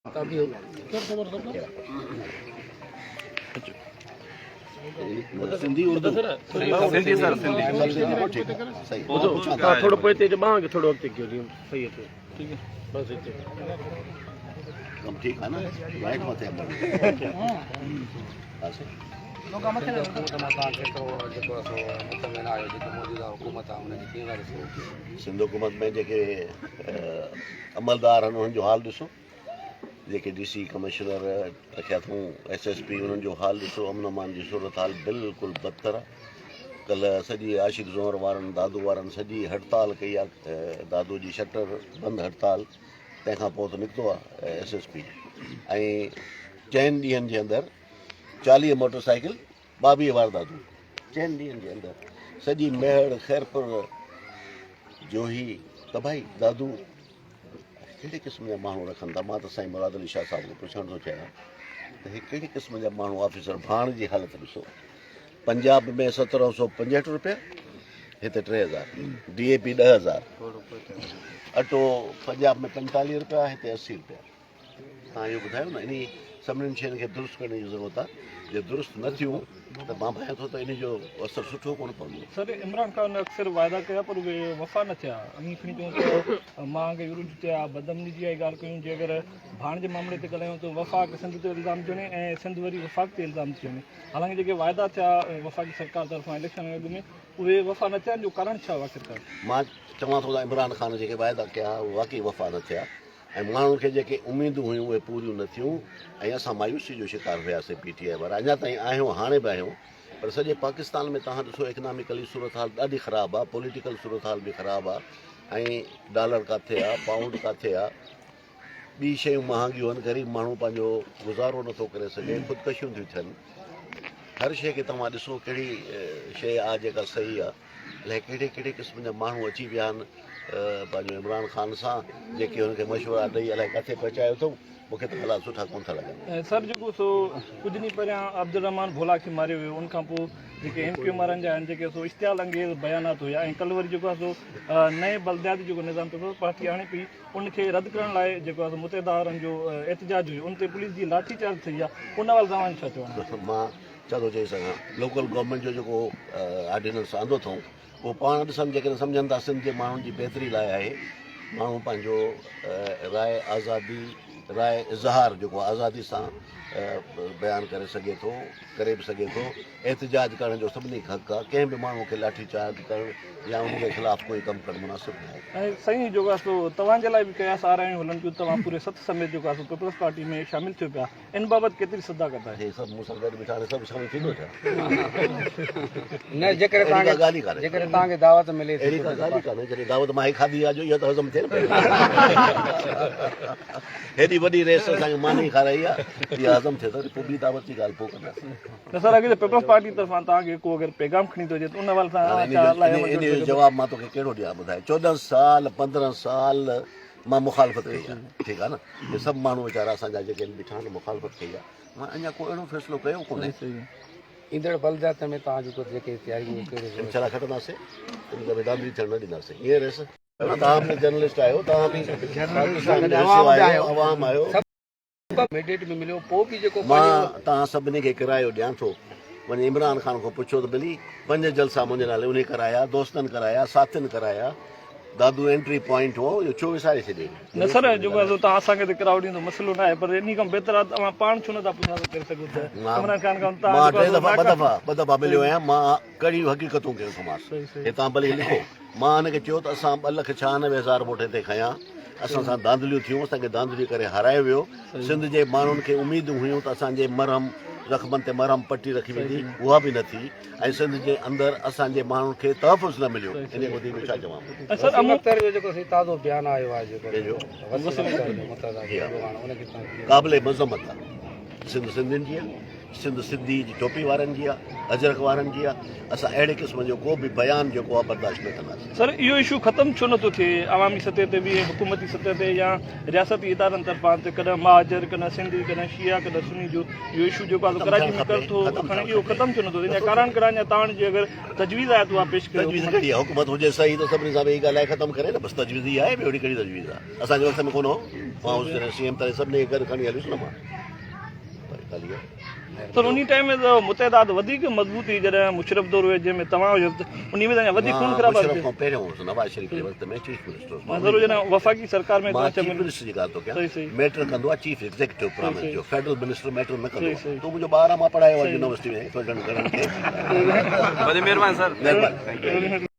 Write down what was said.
سنڌي اردو سنڌي سر سنڌي صحيح ٿورو پوئتي اچو ٻانهن کي ٿورو اڳتي ڪيو جيئن صحيح اچي ٺيڪ آهي بس هتي ڪم ٺيڪ آهي نه لائٽ مٿي آهي سنڌ حڪومت ۾ جيڪي عملدار آهن انهن جو حال ڏسو جيڪي ڊي سي ڪمشنر رکيا اٿئون ايس ايس پي انهن جو حال ڏسو امن امان جي صورت حال بلڪل بدتر آهي ڪلهه سڄي عاشق زهر وارن دادو وارن سڄي هڙتال ڪئي آهي دادو جي شٽر بند هڙتال تنهن کان پوء ته نڪتو آهي ايس ايس پي ۽ چئن ڏينهن جي اندر 40 موٽر سائيڪل 22 وارداتون چئن ڏينهن جي اندر سڄي ميهڙ خيرپور جوهي تباهي دادو ڪهڙي قسم جا ماڻهو رکن ٿا مان ته سائين مراد علي شاهه صاحب کي پڇڻ ٿو چاهيان ته هي ڪهڙي قسم جا ماڻهو آفيسر ڀاڻ جي حالت ڏسو پنجاب ۾ 1765 روپيا هتي 3000 ڊي اي پي 10000 اٽو پنجاب ۾ 45 روپيا هتي 80 روپيا توهان اهو ٻڌايو نه انهي سڀني شين کي درست ڪرڻ جي ضرورت آهي جي درست نه ٿيون ته مان ڀانيان ٿو ته انهي جو اثر سٺو ڪونه پوندو. سر عمران خان اڪثر واعدا ڪيا پر اهي وفا نه ٿيا ائين کڻي چئون ته مهانگائي عروج تي آهي بدامني جي اها ڳالهه ڪيون جي اگر ڀاڻ جي معاملي تي ڳالهايون ته وفاق سنڌ تي الزام ٿي هڻي ۽ سنڌ وري وفاق تي الزام ٿي هڻي حالانڪه جيڪي واعدا ٿيا وفاقي سرڪار طرفان اليڪشن کان اڳ ۾ اهي وفا نه ٿيا ان جو ڪارڻ ڇا هو آخرڪار؟ مان چوان ٿو ته عمران خان جيڪي واعدا ڪيا اهي واقعي وفا نه ٿيا ۽ ماڻهن کي جيڪي اميدون هيون اهي پوريون نه ٿيون ۽ اسان مايوسي جو شڪار هياسين پي ٽي آء وارا اڃا تائين آهيون هاڻي به آهيون پر سڄي پاڪستان ۾ توهان ڏسو اڪناميڪلي صورتحال ڏاڍي خراب آهي پوليٽيڪل صورتحال به خراب آهي ۽ ڊالر ڪاٿي آهي پائونڊ ڪاٿي آهي ٻي شيون مهانگيون آهن غريب ماڻهو پنهنجو گذارو نٿو ڪري سگهي خودڪشيون ٿيون ٿين هر شيء کي توهان ڏسو ڪهڙي شيء آهي جيڪا صحيح آهي الائي ڪهڙي ڪهڙي قسم جا ماڻهو اچي ويا آهن پنهنجو عمران خان سان جيڪي هن کي مشورا ڏئي الائي ڪاٿي پهچايو اٿئون مون کي ته حالات سٺا ڪونه ٿا لڳن. سر جيڪو سو ڪجهه ڏينهن پهريان عبدالرحمان ڀولا کي ماريو ويو ان کان پوء جيڪي ايم ڪيو ايم وارن جا آهن جيڪي سو اشتعال انگيز بيانات هيا ۽ ڪلهه وري جيڪو آهي سو نئين بلدياتي جيڪو نظام پيپلز پارٽي آڻي پئي ان کي رد ڪرڻ لاء جيڪو آهي سو متحده وارن جو احتجاج هيو ان تي پوليس جي لاٺي چارج ٿي آهي ان حوالي سان اوهان جو ڇا چوڻ آهي؟ مان ڇا ٿو چئي سگهان لوڪل گورنمينٽ جو جيڪو آرڊيننس آندو اٿئون اهو پاڻ ڏسن جيڪڏهن سمجهن ٿا سنڌ جي ماڻهن جي بهتري لاء آهي ماڻهو پنهنجو راء آزادي راء اظهار جيڪو آزادي سان بيان ڪري سگهي ٿو ڪري به سگهي ٿو احتجاج ڪرڻ جو سڀني کي حق آهي ڪنهن به ماڻهو کي لاٺي چارج ڪرڻ يا ان جي خلاف ڪوئي ڪم ڪرڻ مناسب نه آهي. ۽ سائين جيڪو آهي سو توهان جي لاء به قياس آرائيون هلن پيون توهان پوري سٿ سميت جيڪو آهي سو پيپلز پارٽي ۾ شامل ٿيو پيا ان بابت ڪيتري صداقت آهي؟ هي سڀ مون سان گڏ بيٺا آهن سڀ شامل ٿيندو ڇا؟ نه جيڪڏهن اهڙي ڪا ڳالهه ئي ڪانهي. جيڪڏهن توهان کي دعوت ملي ٿي اهڙي ڪا ڳالهه ئي ڪانهي جڏهن دعوت مان هي کاڌي آهي جو اها ته هضم ٿئي نه پئي. هيڏي وڏي ريس اسان کي ماني کارائي آهي اها هضم ٿئي ته وري پوء ٻي دعوت جي ڳالهه پوء ڪنداسين. نه سر اگر پيپلز پارٽي طرفان توهان کي ڪو اگر پيغام کڻي ٿو اچي ته ان حوالي سان هاڻي ڇا لاء انهي جو جواب مان توکي ڪهڙو ڏيان ٻڌاء 14 سال 15 سال مان مخالفت ڪئي آهي ٺيڪ آهي نه هي سڀ ماڻهو ويچارا اسان جا جيڪي بيٺا آهن مخالفت ڪئي آهي مان اڃا ڪو اهڙو فيصلو ڪيو ڪونهي. ايندڙ بلديات ۾ توهان جون جيڪي تياريون ڪهڙي انشاء الله کٽنداسين ان دفعي ڌانڌلي ٿيڻ نه ڏينداسين ائين ريس توهان به جرنلسٽ آهيو توهان به پاڪستان جو حصو آهيو عوام آهيو. مينڊيٽ به مليو پوء به جيڪو مان توهان سڀني کي ڪرايو ڏيان ٿو وڃي عمران خان کان پڇو ته ڀلي پنج جلسا منهنجي نالي انهي ڪرايا دوستن ڪرايا ساٿين ڪرايا دادو انٽري پوائنٽ هو اهو ڇو وساري ڇڏيئي. نه سر جيڪو آهي سو توهان اسان کي ته ڪرايو ڏيندو مسئلو نه آهي پر انهي کان بهتر آهي ته اوهان پاڻ ڇو نه ٿا پڇا ڪري سگهو ته عمران خان کان توهان مان ٽي دفعا ٻه دفعا ٻه دفعا مليو آهيان مان ڪهڙيون حقيقتون ڪيون ٿوماس هي توهان ڀلي لکو مان هن کي چيو ته اسان 2,96,000 ووٽ هتي کنيا، اسان سان ڌانڌليون ٿيون، اسان کي ڌانڌليون ڪري هارايو ويو، سنڌ جي ماڻهن کي اميدون هيون ته اسان جي مرهم زخمن تي مرهم پٽي رکي ويندي، اها به نه ٿي ۽ سنڌ جي اندر اسان جي ماڻهن کي تحفظ نه مليو، انهي کان وڌيڪ ٻيو ڇا چوان. وسيم اختر جو جيڪو سي تازو بيان آيو آهي جيڪو وسيم اختر جو متحده جو اڳواڻ ان کي توهان ڪيئن قابل مذمت آهي، سنڌ سنڌين جي آهي. سنڌ سنڌي جي ٽوپي وارن جي آ، اجرڪ وارن جي آ، اسان اهڙي قسم جو ڪو به بيان جيڪو آ برداشت نه ڪنداسين. سر اهو اشو ختم ڇو نٿو ٿئي عوامي سطح تي به ۽ حڪومتي سطح تي يا رياستي ادارن طرفان ته ڪڏهن مهاجر ڪڏهن سنڌي ڪڏهن شيعا ڪڏهن سني جو اهو اشو جيڪو آ سو ڪراچي ۾ ڪر ٿو کڻي اهو ختم ڇو نٿو ٿئي ان جا ڪارڻ ڪهڙا آهن يا توهان جي اگر تجويز آهي ته اها پيش ڪريو تجويز ڪهڙي آ حڪومت هجي صحيح ته سڀني سان ويهي ڳالهائي ختم ڪري نه بس تجويز اها آهي ٻيو اهڙي ڪهڙي تجويز آ اسان جي وقت ۾ ڪونه هو مان هوس جڏهن سي ايم تڏهن سڀني کي گڏ کڻي هليس نه مان. سر انهي ٽائيم ۾ ته متحدات وڌيڪ مضبوط هئي جڏهن مشرف دور هيو جنهن ۾ توهان هيو ته انهي ۾ ته اڃا وڌيڪ خون خرابا مشرف کان پهريون هوس نواز شريف جي وقت ۾ چيف منسٽر هوس مان ضرور جڏهن وفاقي سرڪار ۾ مان چيف منسٽر جي ڳالهه ٿو ڪيان ميٽر ڪندو آهي چيف ايگزيڪٽو پرامس جو فيڊرل منسٽر ميٽر نه ڪندو آهي تو منهنجو ٻار آهي مان پڙهايو آهي يونيورسٽي ۾ فيڊرل گهڻن کي وڏي مهرباني سر مهرباني.